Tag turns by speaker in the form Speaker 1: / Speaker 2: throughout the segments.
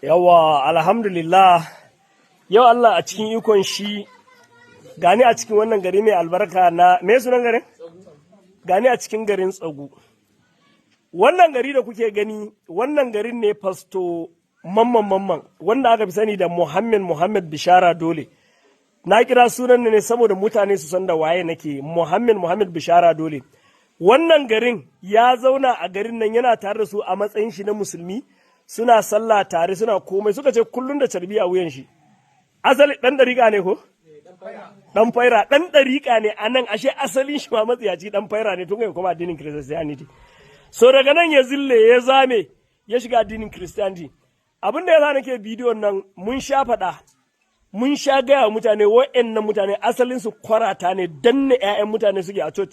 Speaker 1: Yawa, alhamdulillah, yau Allah a cikin ikon shi gani a cikin wannan gari mai albarka na, me sunan garin? Gani a cikin garin Tsagu. Wannan gari da kuke gani, wannan garin ne Fasto Mamman Mamman, wanda aka fi sani da Muhammad Muhammad Bishara Dole. Na kira sunan ne saboda mutane su san da waye nake, Muhammad Muhammad Bishara Dole. Wannan garin ya zauna a garin nan, yana tare da su a matsayin shi na musulmi, suna sallah tare, suna komai. Suka ce kullum da carbi a wuyan shi. Asali dan dariƙa ne ko? Dan faira, dan dariƙa ne a nan, ashe asalin shi ma matsiyaci dan faira ne tun kai kuma addinin Christianity. So daga nan ya zille, ya zame, ya shiga addinin Christianity. Abin da ya sa nake bidiyon nan, mun sha faɗa, mun sha gaya wa mutane, wa'annan mutane asalin su kwarata ne, danne 'ya'yan mutane suke a church.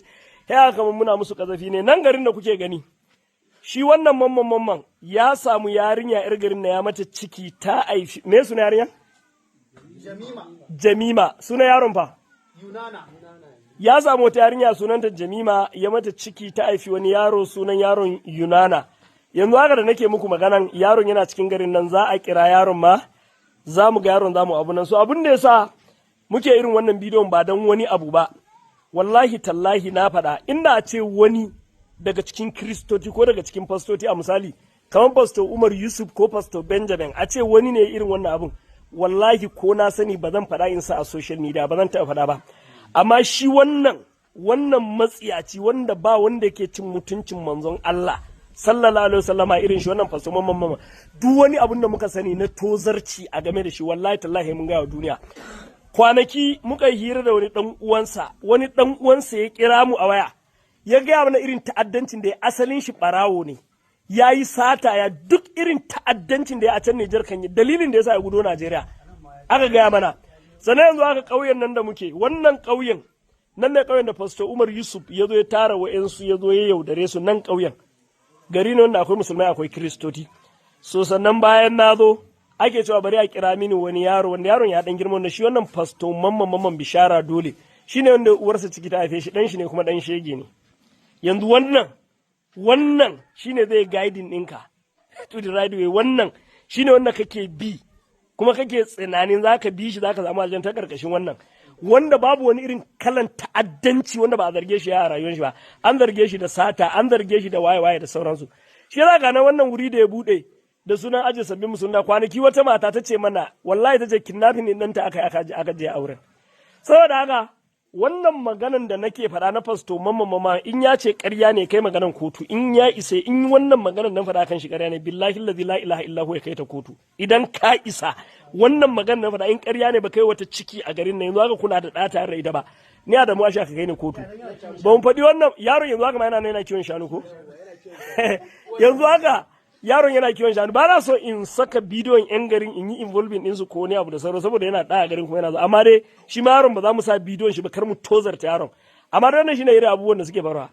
Speaker 1: Ya kamar muna musu kazafi ne. Nan garin da kuke gani, shi wannan Mamman Mamman ya samu yarinya yar garin na, ya mata ciki, ta aifi, me suna yarinya?
Speaker 2: Jamima.
Speaker 1: Jamima. Suna yaron fa?
Speaker 2: Yunana.
Speaker 1: Ya samu wata yarinya sunanta Jamima, ya mata ciki, ta haifi wani yaro, sunan yaron Yunana. Yanzu haka da nake muku maganan, yaron yana cikin garin nan. Za a kira yaron ma, za mu ga yaron, za mu abu nan. So abin da yasa muke irin wannan bidiyon ba don wani abu ba, wallahi tallahi na faɗa, inda a ce wani daga cikin Kristoci ko daga cikin fastoci, a misali kamar Pastor Umar Yusuf ko Pastor Benjamin, a ce wani ne irin wannan abun, wallahi ko na sani ba zan faɗa in sa a social media ba, zan taɓa faɗa ba. Amma shi wannan matsiyaci, wanda ba wanda yake cin mutuncin Manzon Allah sallallahu alaihi wasallama irin shi, wannan Fasto Mamman Mamman, duk wani abun da muka sani na tozarci a game da shi, wallahi tallahi mun gaya wa duniya. Kwanaki muka yi hira da wani dan uwansa, wani dan uwansa ya kira mu a waya, ya gaya mana irin ta'addancin da ya. Asalin shi barawo ne, ya yi sata, ya duk irin ta'addancin da ya a can Nijar, kan yi dalilin da ya sa ya gudo Najeriya, aka gaya mana. Sannan yanzu aka ƙauyen nan da muke, wannan ƙauyen nan ne ƙauyen da Pastor Umar Yusuf ya zo ya tara wa'yansu, ya zo ya yaudare su. Nan ƙauyen gari ne wanda akwai musulmai, akwai Kiristoti. So sannan bayan na zo, ake cewa bari a kira mini wani yaro, wanda yaron ya dan girma, wanda shi wannan Pastor Mamman Mamman Bishara Dole shine wanda uwarsa ciki ta haife shi, dan shi ne kuma dan shege ne. Yanzu wannan shine zai guiding ɗinka to the right way? Wannan shine wanda kake bi kuma kake tsinanin zaka bi shi zaka samu aljanna ta karkashin wannan, wanda babu wani irin kalan ta'addanci wanda ba a zarge shi a rayuwar shi ba? An zarge shi da sata, an zarge shi da waye waye da sauransu. Shi yasa ga nan wannan wuri da ya bude da sunan aje sabbin musulunta. Kwanaki wata mata ta ce mana, wallahi ta ce kidnapping din ɗanta aka aka je auren. Saboda haka wannan maganan da nake faɗa na Fasto Mamman Mama, in ya ce ƙarya ne, kai maganan kotu. In ya isa, in wannan maganan nan faɗa kan shi ƙarya ne, billahi allazi la ilaha illa huwa, kai ta kotu idan ka isa. Wannan maganan nan faɗa in ƙarya ne, ba kai wata ciki a garin nan, yanzu haka kuna da ɗa tare da ita ba, ni a da mu aka kai ne kotu. Ba mu faɗi wannan yaron, yanzu haka ma yana nan yana kiwon shanu ko? Yanzu haka yaron yana kiwon shanu. Ba na so in saka bidiyon yan garin in yi involving ɗinsu ko wani abu da sauran, saboda yana ɗaya garin kuma yana zo. Amma dai shi ma yaron ba za mu sa bidiyon shi ba, kar mu tozarta yaron. Amma dai wannan shine irin abubuwan da suke faruwa,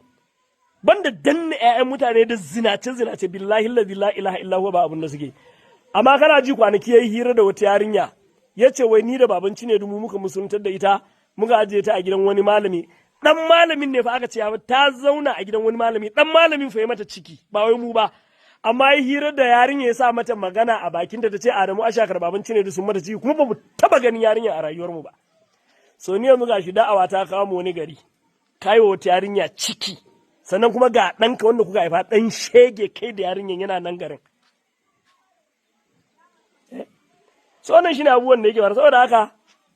Speaker 1: banda danne ƴaƴan mutane da zinace zinace, billahi allazi la ilaha illa huwa, ba abun da suke. Amma kana ji, kwanaki yayi hira da wata yarinya, yace wai ni da baban ne mu muka musuluntar da ita, muka ajiye ta a gidan wani malami. Dan malamin ne fa aka ce ta zauna a gidan wani malami, dan malamin fa ya mata ciki, ba wai mu ba. Amma yi hira da yarinya, ya sa mata magana a bakinta, ta ce Adamu Ashakar, baban Cinedu sun mata ciki, kuma ba mu taba ganin yarinya a rayuwarmu ba. So ni yanzu gashi da'awa ta kawo mu wani gari, kai wa wata yarinya ciki, sannan kuma ga ɗanka wanda kuka haifa, ɗan shege kai da yarinyan, yana nan garin. So wannan shine abubuwan da yake faruwa. Saboda haka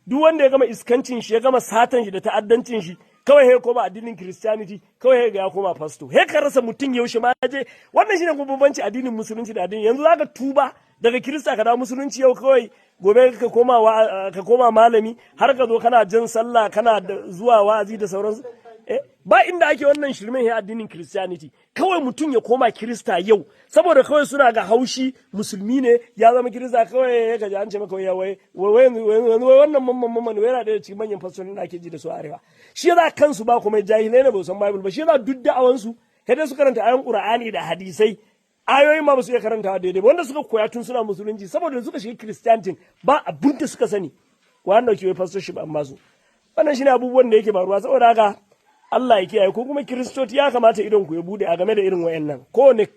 Speaker 1: duk wanda ya gama iskancin shi, ya gama satan shi da ta'addancin shi, kawai he koma addinin Christianity, kawai he ga ya koma pastor, he ka rasa mutum yaushe ma je. Wannan shine kuma bambanci addinin musulunci da addinin. Yanzu zaka tuba daga Kirista ka dawo musulunci yau, kawai gobe ka koma malami, har ka zo kana jin sallah, kana zuwa wa'azi da sauransu. Ba inda ake wannan shirmen ya addinin Christianity. Kawai mutum ya koma Kirista yau saboda kawai suna ga haushi musulmi ne ya zama Kirista, kawai ya gaji an ce maka wai wai wai wai wannan Mamman Mamman wai yana da cikin manyan fastorin da ake ji da su a arewa. Shi yasa kansu ba kuma jahilai ne, ba san Bible ba. Shi yasa duk da'awansu sai dai su karanta ayoyin Qur'ani da hadisai, ayoyin ma ba su iya karantawa daidai ba, wanda suka koya tun suna musulunci. Saboda suka shiga Christianity, ba abin da suka sani. Wannan ke wai pastorship, amma su wannan shine abubuwan da yake faruwa. Saboda haka Allah ya kiyaye ko kuma Kiristoci, ya kamata idon ku ya bude a game da irin wayannan kowane.